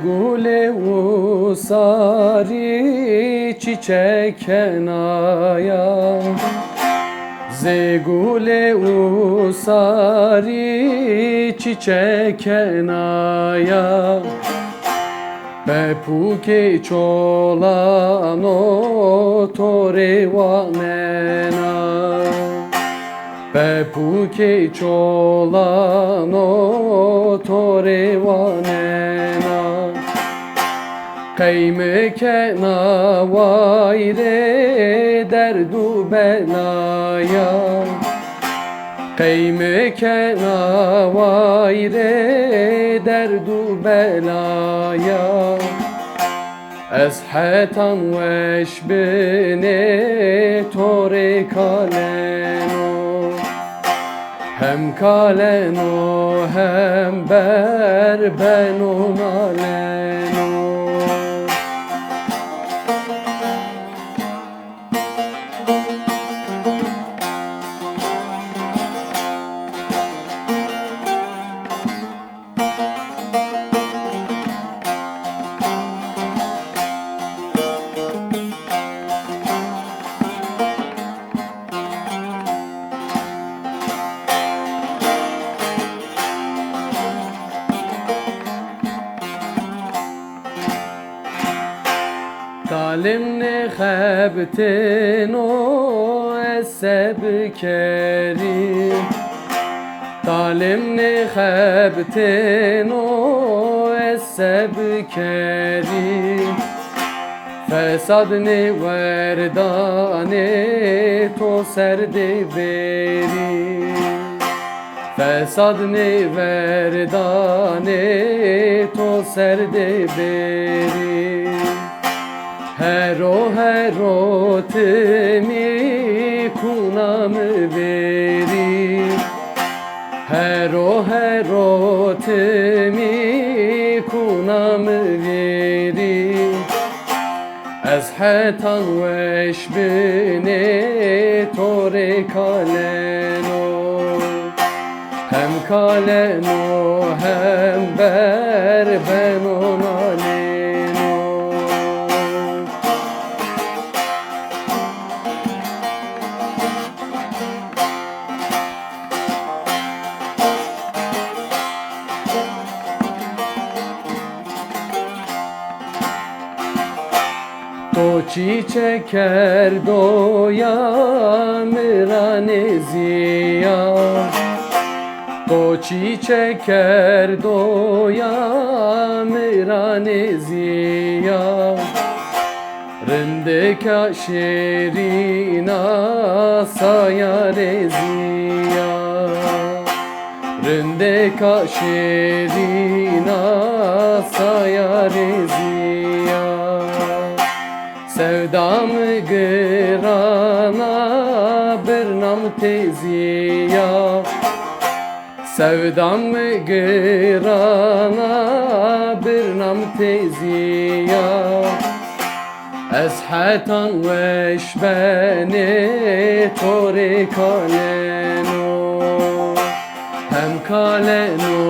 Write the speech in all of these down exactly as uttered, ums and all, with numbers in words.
Gulê usarî çîçek kenaya, zê gulê usarî çîçek kenaya. Pepûkê çolano to rê wanena. Pepûkê çolano to rê wanena. Qey mi kena wayîrê derd û belaya. Qey mi kena wayîrê derd û belaya. Ez hetan weş binê to rê kaleno. Hem kaleno hem ber beno naleno. Talim nêxebitêno ez se bikerî. Talim nêxebitêno ez se bikerî. Fesad nêwerdanê to ser de bêrî. Fesad nêverdanê to ser de bêrî. Hero hero ti mî kuna mi vêrî. Hero hero ti mî kuna mi vêrî. Ez hetan weş binê to rê kaleno. Hem kaleno hem ber beno naleno. To çîçek kerdo ya mi ra nêzîya. To çîçek kerdo ya mi ra nêzîya. Rindeka şêrîna saya rêzîya. Rindeka şêrîna saya rêzîya. Sevda mi girana birna mi têzîya. Sevda mi girana birna mi têzîya. Ez hetan weş benê to rê kaleno. Hem kaleno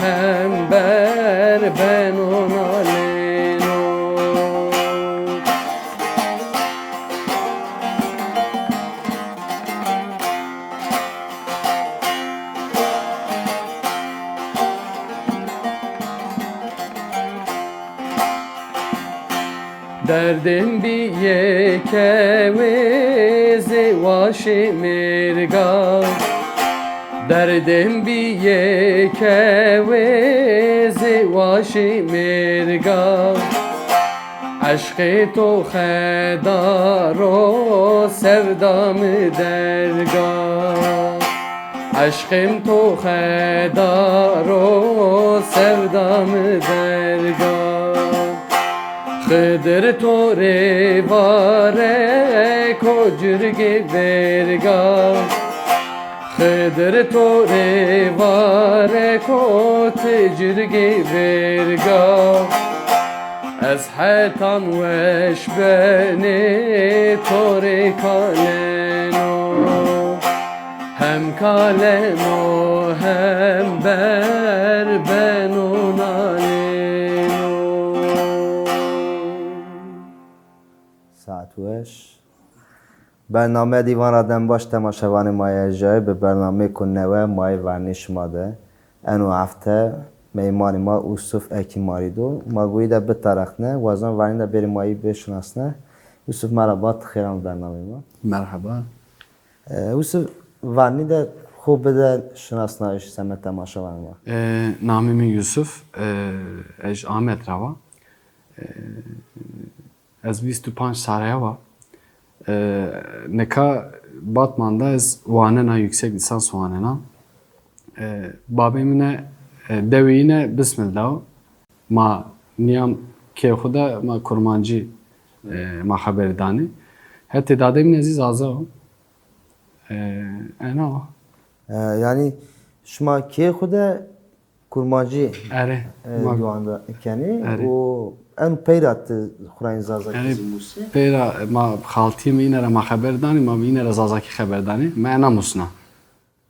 hem ber beno naleno. Derdên bîyê kewê zê waşê mêrga. Derdên bîyê kewê zê waşê mêrga. Eşqê to xedaro sevda mi derga. Eşqêm to xedaro sevda mi derga. Xidir to rê vare ko cirgê verga. Xidir to rê vare ko ti cirgê verga. Ez hetan weş benê to rê kaleno. Hem kaleno hem ber beno naleno. Weş. Bernameyê Dîvan ra dem baş temaşevanê ma yê erjayî, bi bernameyêko newe ma yê vernî şima de. Eno hefte meymanê ma Ûsuf Ekîmarî do. Ma goyî de bitereqne, wazan vernî de bêrê ma yî bêşinasne. Ûsuf merheba, ti xêr ame bernameyê ma. Merheba. E, Ûsuf, vernî de xo bide şinasnayîş semed temaşevanê ma. E, namê mi Yusuf, e, ez Amed ra wa. E, ez vîst û panc sare wa. E, nika Batman de ez wanena, yüksek lisans wanena. E, babê min e, e, dewê yîne Bismil de o. Ma nîyam kê xwu de ma kurmancî, e, ma xeberî danê. Hetê dadê min e zî zaza o. E, ena o. E, yanî şima kê xwu de kurmancî, erê, e, ma diwandar kenê, erê, û en peyra ti xurayîn zazakî, erê, zî musê? Peyra ma xaltîyê mi îne ra ma xeber danê, ma bi îne ra zazakî xeber danê. Mi ena musna.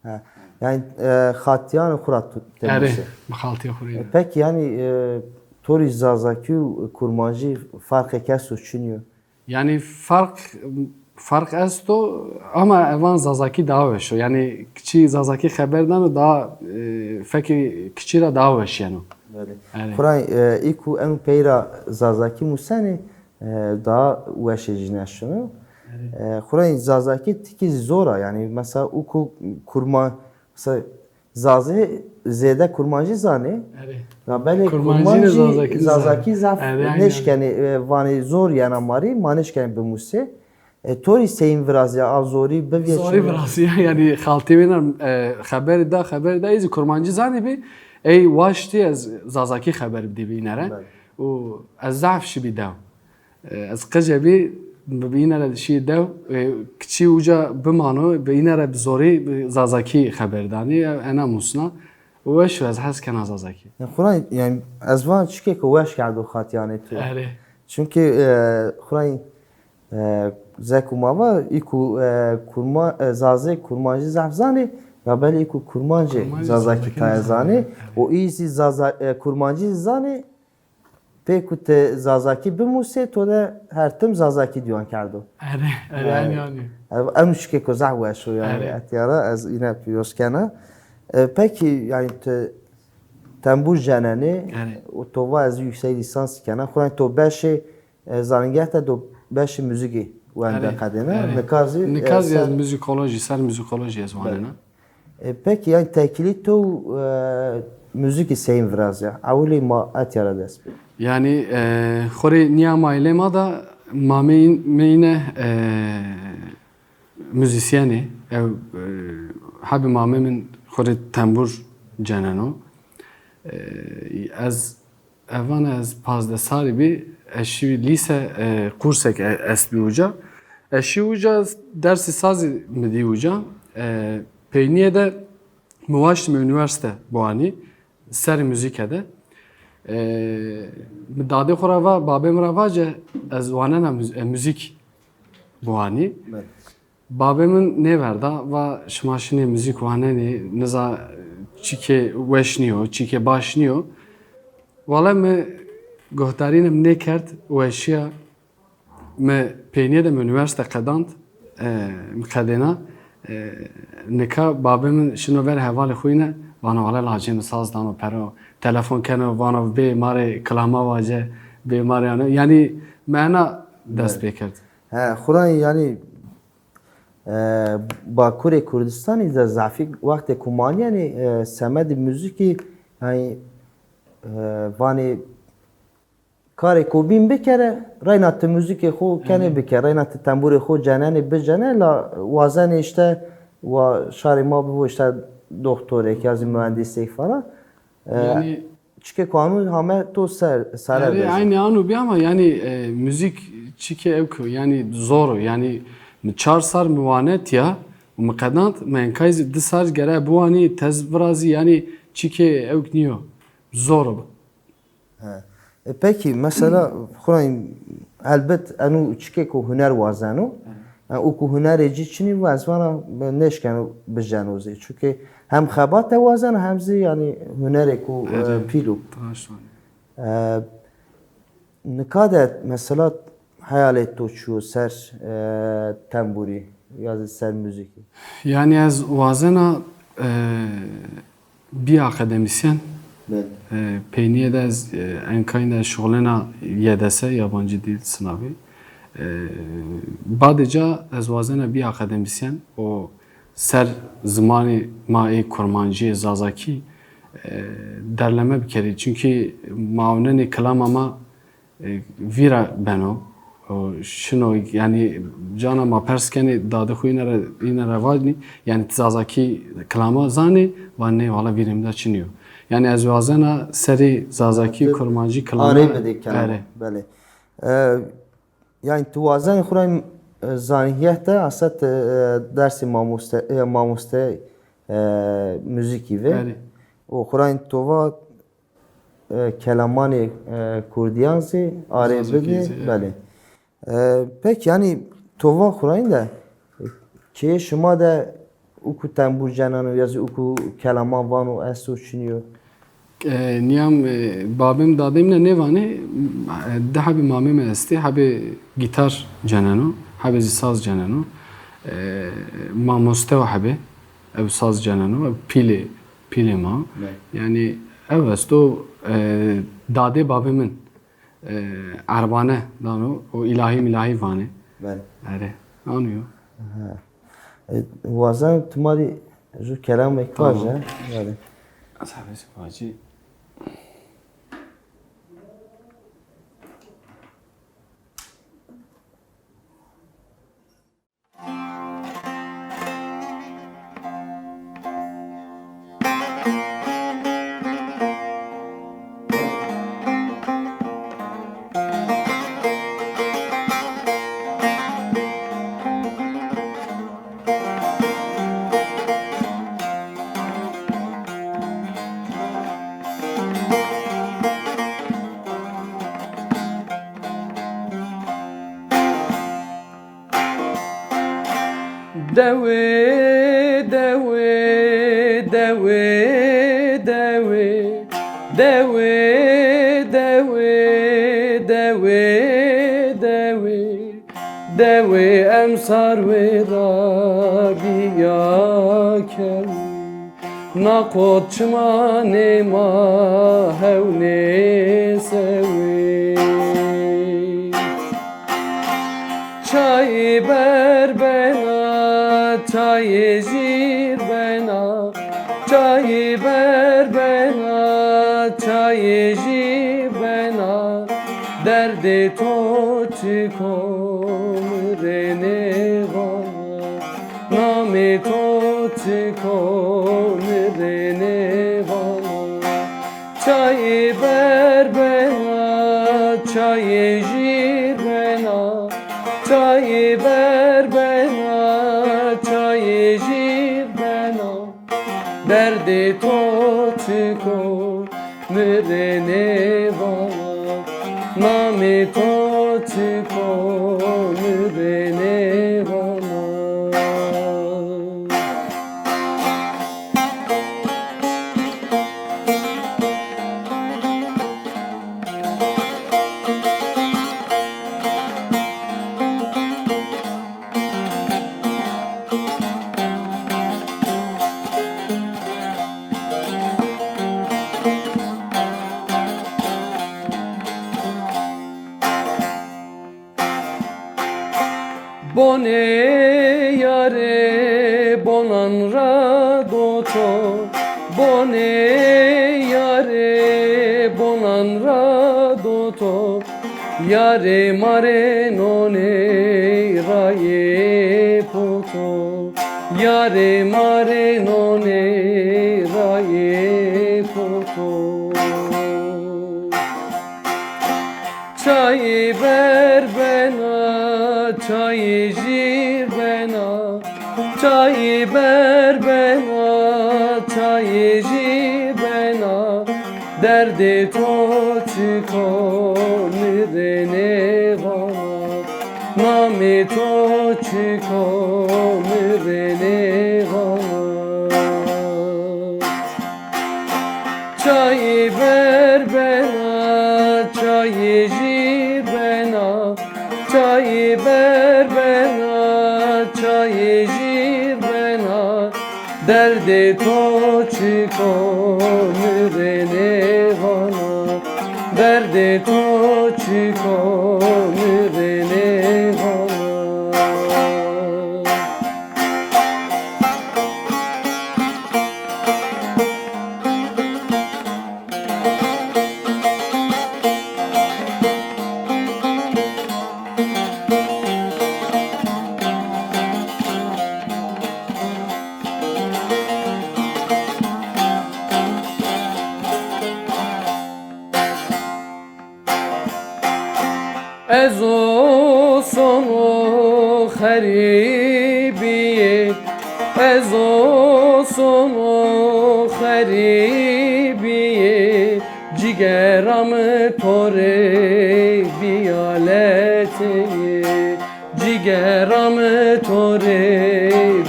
He. Yanî, e, xatîyanê xwu ra tu temusê. Erê, bi xaltîya xwu rê. E, pekî, yanî, e, to rê zazakî û kurmancî ferqêk esto, çinî yo? Yanî ferq, ferq esto ama evan zazakî daha weş o. Yanî kiçî zazakî xeber dano daha, e, fekê kiçî ra daha weş yeno. Belê. Erê. Xurayî, e, î ku eno peyra zazakî musenê, e, daha weşê jîne şino. Erê. E, xurayî zazakî tikî zor a, yanî mesela û ku kurma-, mesela zazê zêde kurmancî zanê. Erê. Labelê kurmancî zazakî zaf, erê, aynen, nêşkenê, e, vanê zor yena ma rê, ma nêşkenê bimusê. E, to rê seyîn virazîya, a zorî bivîye çinî? Zorî virazîya, yanî xaltê wêna, e, xeberî da, xeberî da, ê zî kurmancî zanîbî, ey waştî ez zazakî xeber bidîbî îne ra. Belê. Û ez zaf şibî dew. E, ez qije bî, bi, bi îne ra şî dew, e, kiçî uca bimano, bi îne ra bi zorî, bi zazakî xeber danî, e, ena musna. Û weş o, ez hes kena zazakî. Ya, xurayî, yanî, ez van çikêko weş kerdo xatîyanê to. Erê. Çunkî, e, xurayî, e, zeko ma va, î ku, e, kurma-, e, zazê kurmancî zaf zanê, labelê î ku kurmancê zazakî taye zanê. Erê. Û î zî zaza-, e, kurmancî zî zanê, pê ku ti zazakî bimusê, to de her tim zazakî dîwan kerdo. Erê, erê, yanî, yanî. Ev, eno çikêko zaf weş o, yanî, erê, etya ra ez îne pîroz kena. E, pekî, yanî, ti tembur cenenê, erê, û to va ez yüksek lisans kena. Xurayî to beşê, e, zanîngeh de do beşê muzîkî wende, erê, qedêne. Erê. Nika zî, nika, e, zî ez ser muzîkolojî, ser muzîkolojî ez wanena. E, pekî, yanî tekîlî to, e, muzîkî seyîn virazîya? Ewilî ma etya ra dest bê. Yanî, e, xo rê nîyam aîlê ma da mamê mi îne, e, muzîsyenê. Ew, e, hebê mamê min xo rê tembur ceneno. E, ez Evana ez pazdeh sarî bî, ez şî lîse, e, qursek e-, estbî uca. Ez şî uca, dersê sazî mi dî uca. E, peynîye de mi waştîme unîversîte biwanî, serê muzîke de. E, mi dadê xo ra va, babê mi ra vace, ez wanena muz-, e, muzîk biwanî. Belê. Babê min nêverda, va şima şinê muzîk wanenê, niza çikê weş nîyo, çikê baş nîyo. Wele mi guhdarîne mi nêkerd, weşîya mi peynîye de mi unîversîte qedand, e, mi qedêna, e, nika babê min şino verê hevalê xo yîne, vano wele lacê mi saz dano pero, telefon keno, vano bê ma rê kilama vace, bê ma rê ano. Yanî mi ena dest pê kerd. He, xurayî yanî E, Bakurê Kurdistanî de zafî wextê ku ma nîyenê, e, semedê muzîkî, yanî, e, vanê karê ku bîn bikere, reyna ti muzîkê xo kenê bike, reyna ti temburê xo cenenê bicene, la wazenê îşte wa şarê ma bibo îşte doktorêk ya zî muhendîsêk falan. E, yanî, çike ku anu hame to ser, sere. Erê, beze. Aynî anu bî ama yanî, e, muzîk çike ewk o, yanî zor o. Yanî mi çar sar mi wane tîya û mi qedand, mi enkay zî di sar gere biwanî, tez virazî, yanî çike ewk nîyo. Zor o. He. E, pekî, mesela, xurayî, elbet, eno çikêko huner wazeno. He. E, û ku hunerê ci çinî bo, ez vana, e, nêşkeno bijeno zî. Çunke hem xebate wazeno, hem zî, yanî, hunerêko, e, pîl o. Erê, raşt vanî. E, nika de, mesela, heyalê to çi yo ser, e, tembûrî ya zî ser muzîkî? Yanî ez wazena, e, bî akademisyen. Belê. E, peynîye de ez, e, enkayî de şixulena Y D S, yabancı dil sınavı. E, badê ca ez wazena bî akademisyen û ser zimanê ma ê kurmancî, zazakî, e, derleme bikerî. Çunkî mawnenê kilama ma, e, vîra beno. O şino, yanî cana ma pers kenê, dadê xo îne ra, îne ra vanî, yanî ti zazakî kilama zanê? Vanê nê, wala vîrê mi de çinî yo. Yanî ez wazena serê zazakî, kurmancî kilama arê bidê kelama. Erê. Belê. E, yanî ti wazenê xo ra, e, zanîngeh de, aslında, e, dersê mamoste, e, mamoste, e, muzîkî vê. Erê. Û xo ra to va, e, kelamanê, e, kurdîyan zî arê bidê. Zazakî zî, erê. Belê. E, pekî, yanî to va xo ra îne de, keyê şima de uku tembûr ceneno ya zî uku kelaman vano esto, çinî yo? E, nîyam, e, babê mi, dadê mi ne nêvanê, e, di hebê mamê mi estê, hebê gîtar ceneno, hebê zî saz ceneno. E, mamoste o hebê, ew saz ceneno, ew pîlê, pîlê ma. Belê. Yanî ew esto, e, dadê babê min, e, erbane dano, o îlahî mîlahî vanê. Belê. Erê, ano yo. Aha. E, wazen ti ma rê ju kelamêk vaje. Tamam. Belê. Ez hebê zî vacî. Dewe, dewe, dewe, dewe. Dewe, dewe, dewe, dewe, dewe. Emsar wê ra bîya kewî. Na qot çimanê ma hewnê sewî. Çayê ber bena, çayê jîr bena, çayê ber bena, çayê jîr bena. Derdê to çik o mi rê nêvana, namê to çik o mi rê nêvana. Çayê ber bena, çayê jîr bena, çayê ber bena, çayê jîr bena. Derdê to çik o mi rê nêvana, namê to çik o mi rê nêvana. Bonê yarê bonan ra do to, bonê yarê bonan ra do to, yarê ma rê nonê ra yê poto, yarê ma rê nonê ra yê poto. Çayê ber bena, çayê jîr bena, çayê ber bena, çayê jîr bena. Derdê to çik o mi rê nêvana, namê to çik o mi rê nêvana. Çayê ber bena, çayê jîr bena, Çayê ber bena, çayê jîr bena, derdê to çik o mi rê nêvana, derdê to çik o mi rê nêvana. Ez o sono xerîbîyê, ez o sono xerîbîyê, cigera mi to rê vîyaleteyê, cigera mi to rê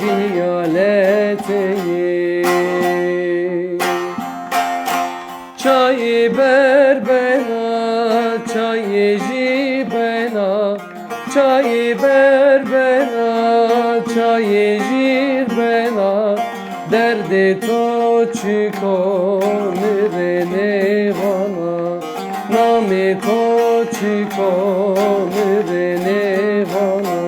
vîyaleteyê. Çayê ber bena, çayê jîr bena, çayê ber bena, çayê jîr bena, derdê to çik o mi rê nêvana, namê to çik o mi rê nêvana.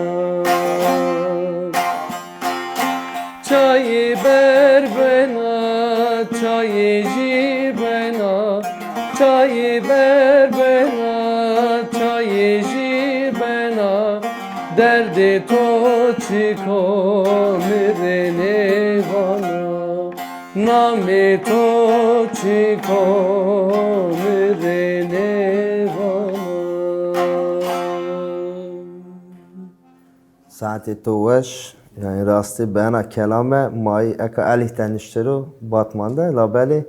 Çayê ber bena, çayê jîr bena, çayê ber bena, çayê jîr bena, derdê to çik o mi rê nêvana, namê to çik o mi rê nêvana. Saetê to weş, yanî rastî bena kelame, ma yî eka Elîh de niştiro, Batman de, labelê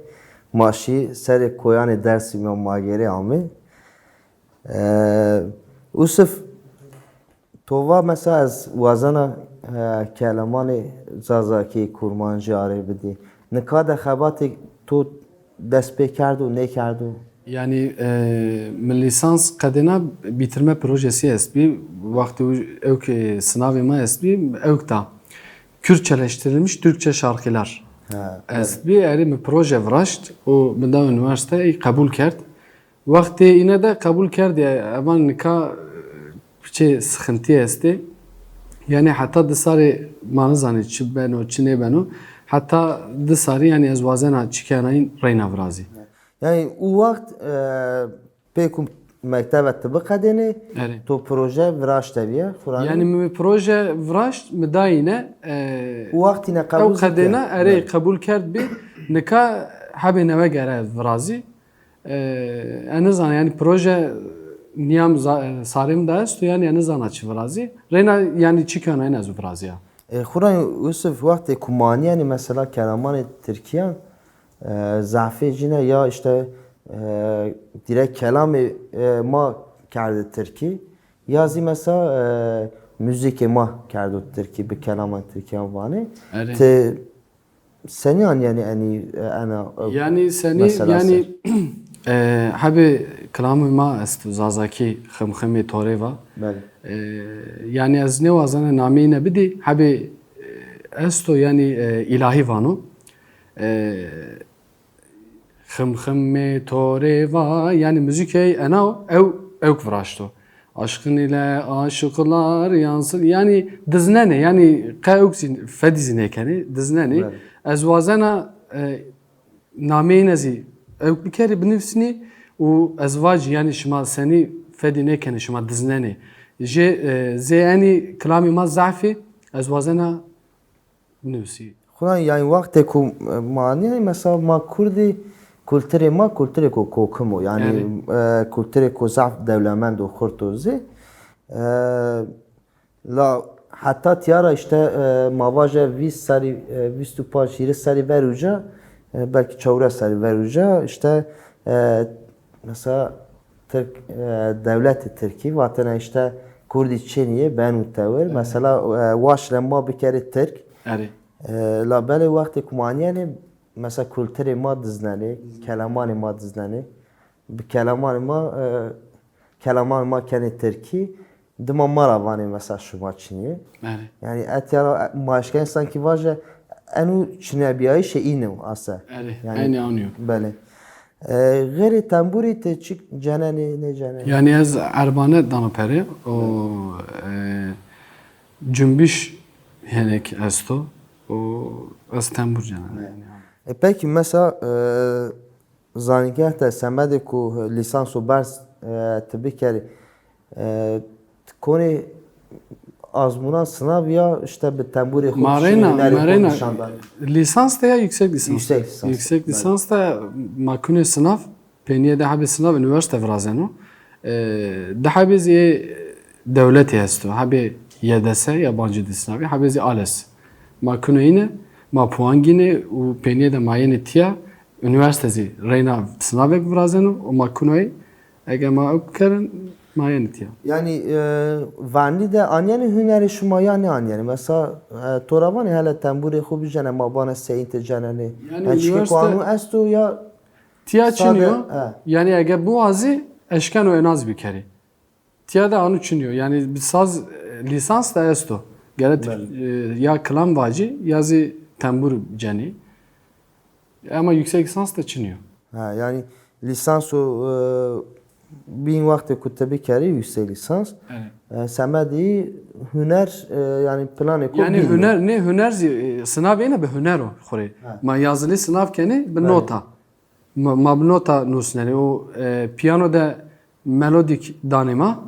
ma şî serê koyanê Dêrsimî, ma gêrê amê. E, Usif, to va mesela ez wazena, e, kelemanê Zazakî, Kurmancî arê bidî. Nika de xebatê to dest pê kerdo, nêkerdo? Yanî, e, mi lîsans qedêna, bitirme projesi estbî. Wextê û ewk, e, sinavê ma estbî, ewk da. Kürtçeleştirilmiş Türkçe şarkılar. Ha, evet. Estbî, erê mi proje viraşt û mi da üniversite, ey qebul kerd. Wextê îne de qebul kerdî, ema nika, e, çi sixintî estê. Yanî heta di sarê ma nizanê çi beno, çi nêbeno. Heta di sarî, yanî ez wazena çi kenayîn reyna virazî. Yanî û wext, e, pê ku mektebe ti biqedênê, erê, to proje viraşte bîye, xura nî? Yanî mi proje viraşt, mi dayîne, e, û wext îne ew qebul zî qedêna, kerd? Erê, belê, qebul kerdbî. Nika hebê newe gere virazî. E, ez nizana, yanî proje nîyam za-, e, sarê mi de esto, yanî ez nizana çi virazî. Reyna, yanî çi kena, ên ez virazîya. E, xura Yusuf, wextê ku ma nîyenî mesela kelamanê tirkîyan, e, zafê jî ne ya îşte, e, direkt kelamê, e, ma kerdê tirkî, ya zî mesela, e, muzîkê ma kerdo tirkî, bi kelaman tirkîyan vanê. Erê. Ti senî anîyenî enî, e, ena, e, mesela ser? Yanî senî, yanî, e, hebê kilamê ma esto zazakî, Ximximê Torê va. Belê. E, yanî ez nêwazena nameyî ne bidî, hebê, e, esto, yanî, e, îlahî vano. E, Ximximê Torê va, yanî muzîkey ena o, ew, ewk viraşto. Aşqin ile aşıklar yansın. Yanî diznenê, yanî qe ewk zî fedî zî nêkenê, diznenê. Evet. Ez wazena, e, nameyê îne zî ewk bikerî, binivîsînî û ez vacî, yanî şima senî fedî nêkenê, şima diznenê. Jê, e, zê enî kilamê ma zaf ê, ez wazena nusî. Xura, yanî wextê ku, e, ma nîyanî, mesela ma kurdî, kulturê ma kulturêko kokim o. Yanî, erê, e, kulturêko zaf dewlemend o, xurt o zî. E, la heta tîya ra îşte, e, ma vaje vîst serî, e, vîst û panc, hîris serî ver uca, e, belkî çewres serî ver uca, îşte, e, mesela Tirk, e, dewletê tirkî vatene îşte kurdî çinî yê, beno tewir. Evet. Mesela, e, waşle ma bikerê tirk. Erê. E, labelê wextê ku ma nîyenê, mesela kulturê ma diznenê, kelamanê ma diznenê. Bi kelamanê ma, e, kelamanê ma kenê tirkî. Dima ma ra vanê mesela şima çinî. Belê. Yanî etya ra ma eşkenê sankî vaje eno çinebîyayîşê îne o ase. Belê, yanî, eynî anî yo. Belê. E, xeyrê tembûrî ti çi cenenê, nêcenenê? Yanî ez erbane dano pere, o, e, cumbîş henek esto, o ez tembûr cenena. Evet. Yanî. E, pekî mesela, e, zanîngeh de semedê ku lîsanso berz, e, ti bikerî, e, ti konê azmûnan sinav ya îşte bi tembûrê xo... Ma reyna, ma reyna nîşan danê? Lîsans de ya yüksek lisans de? Yüksek lisans. Yüksek lisans de ma kunê sinav, peynîye di hebê sinav unîversîte virazeno. E, di hebê zî ê dewletî esto. Hebê Y D S, yabancı dil sınavı, hebê zî ALES. Ma kuno îne, ma puan gînê û peynîye de ma yenê tîya, unîversîte zî reyna sinavêk virazeno û ma kuno ey, ege ma ew kerin, ma yenê tîya. Yanî, e, vanî de anîyenê hunerê şima ya nêanîyenê? Mesela, e, to ra vanê hele tembûrê xo bijene, ma bane seyîn ti cenenê. Yanî, yanî çike ku unîversîte anu esto ya tîya çinî yo. Sade, he. Yanî ege biwazî, eşkeno ena zî bikerî. Tîya de anu çinî yo. Yanî bi saz, e, lîsans de esto. Gere ti, belê, e, ya kilam vacî ya zî tembûr cenî. Ema yüksek lisans de çinî yo. Ha, yanî lîsans o, e, bîn wextê ku ti bikerî yüksek lisans. Evet. E, semedî huner, e, yanî planê ko... Yanî bîn yo. Huner, nê huner zî, e, sinav êne bi huner o xo rê. Ha. Ma yazılı sınav kenê bi... Belê. Nota. Ma, ma bi nota nusnenê. O, e, piyano de melodîk danê ma,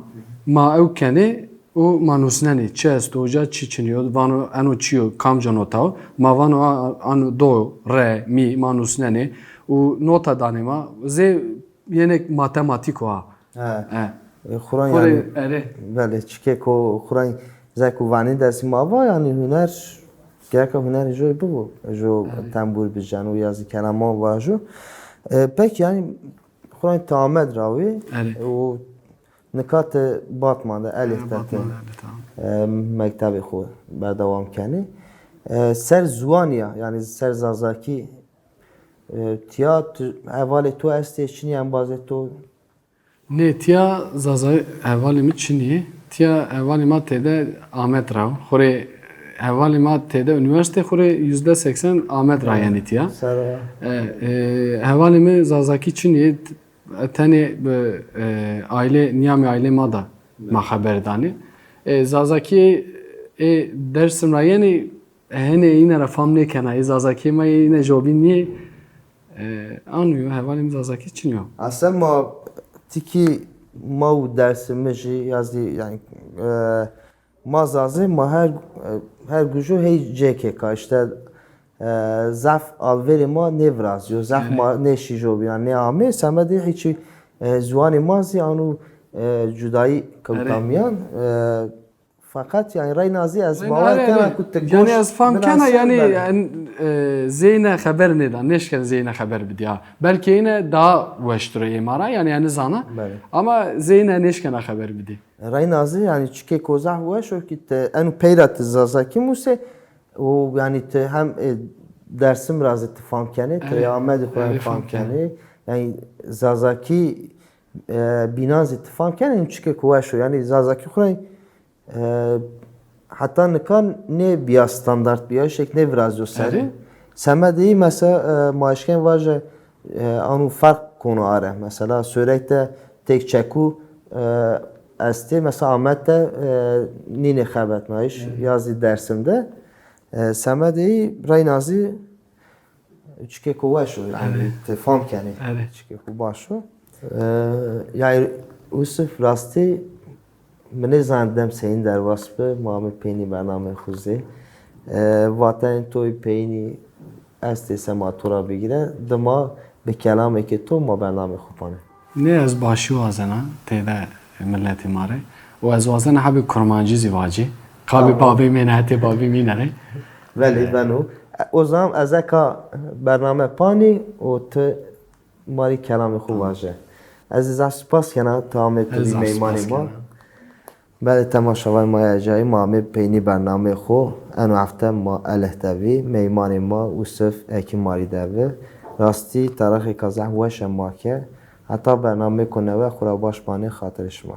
ma ew kenê û ma nusnenê. Çi esto uca, çi çinî yo, vano eno çi yo, kamca nota o. Ma vano a, a, ano do, re, mî, ma nusnenê û nota danê ma. Zê yenek matematîk o a. He. He. E, Xuran... Xo rê yanî, erê. Belê, çike ku Xuran zek û vanî dersî ma va, yanî huner, gereka hunerê joy bibo. Jo... Erê. Tembûr bijeno ya zî kelaman vajo. E, pekî yanî Xuran ti Amed ra wî. Erê. E, û nika ti Batman de, Elif de ti, Batman de, Elif, tamam, e, mektebê xo berdewam kenî. E, ser ziwanî ya, yanî ser zazakî, e, tîya tu, hevalê to estê, çinî embazê to? Nê, tîya zaza hevalê mi çinî. Tîya hevalê ma têde Amed ra. Xo rê hevalê ma têde unîversîte xo rê yüzde seksen Amed ra yenî tîya. Sera. E, e, hevalê mi zazakî çinî. Tenê bi, e, aile, nîyamê aile ma da ma xeber danê. E, zazakî ê Dersim ra yenî, henê îne ra fam nêkena. Ê zazakî ma yê îne jobîn nîyê. E, anu yo, hevalê mi zazakî çin yo. Aslında ma tikî ma û Dersimijî ya zî yanî, e, ma zazê ma her, e, her gujo hey cêkêka îşte, e, zaf alverê ma nêvirazîyo, zaf... Erê. Ma nêşî jobîna, nêamê, semedê hîçî, e, ziwanê ma zî anu, e, cudayî kewta... Erê. Mîyan, e, Feqet, yanî, reyna zî ez... Reyna, bawer... Erê, kena, erê, ku ti... Yanî goş ez fam kena, binaser, yanî, belê, en, e, zeyne xeber nêda, nêşken zeyne xeber bidî ya. Belkî yine daha weştir ê ma ra, yanî, yanî zana. Belê. Ama zeyne nêşkena xeber bidî. Reyna zî, yanî, çike ko zaf weş o ki ti eno peyra ti zazakî musê, o, yanî, ti hem, e, Dersim ra zî ti fam kenê, ti... Erê. Amedî xo hem... Erê, fam kenê. Fam kenê. Yanî, zazakî, e, bînan zî ti fam kenê, çike ko weş o. Yanî, zazakî xo ra E, heta nika nêbîya standart bîya, şek nêvirazîyo serî. Erê. Semedê î mesela, e, ma eşken vaje, e, anu ferq kono are. Mesela Sêwreg de têk çekû, e, estê, mesela Amed de, e, nînê xebetnayîş, erê, ya zî Dersim de. E, semedê î reyna zî çikêko weş o, yanî, erê, ti fam kenê. Erê. Çikêko baş o. E, yanî, Ûsif, rastî mi nêzan dem seyîn derbas bi, ma ame peynî bernameyê xo zî. E, vatenê to yê peynî estê se ma to ra bigîre, dima bi kelamêkê to ma bernameyê xo panê. Nê, ez başî wazena têde miletê ma rê. Û ez wazena hebê kurmancî zî vacî. Qabê, tamam, babê mîne, hetê babê mîne rê. Belê, e, beno. O zaman ez eka bername panî û ti ma rê kelamê xo vaje. Ez zaf spas kena ti amê, ti bî meymanê ma. Ez zaf spas kena. Belê, temaşevanê ma yê ercayî, ma amê peynî bernameyê xo. Eno hefte ma Elih de bî, meymanê ma Ûsif Ekîn ma rê de bi. Rastî tarixêka zaf weşe ma ke. Heta bernameyêko newe xo ra baş manê, xatirê şima.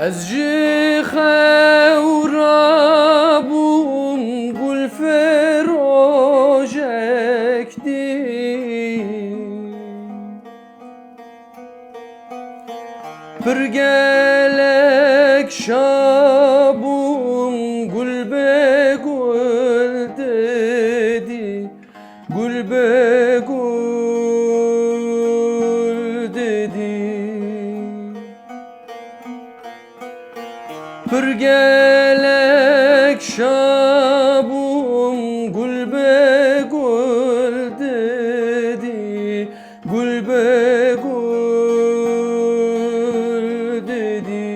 Ez jî xew ra bûm gulfirojek dî. Pir gelek şa bûm gul be gul didî, gul be gul didî. Pir gelek şa bûm gul be gul didî, gul be gul didî.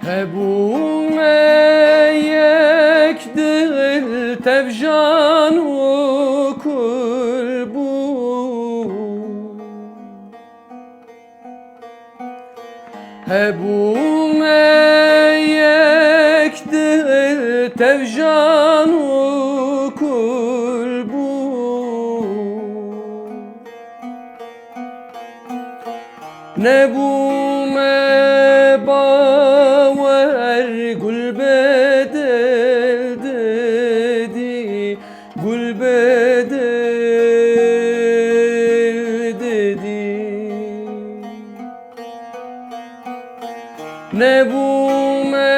Hebûme yek dil tevjan û kul bû. Hebûme yek dil tevjan û kul bû. Nebûme bawer gul be dil didî, gul be dil didî. Nebûme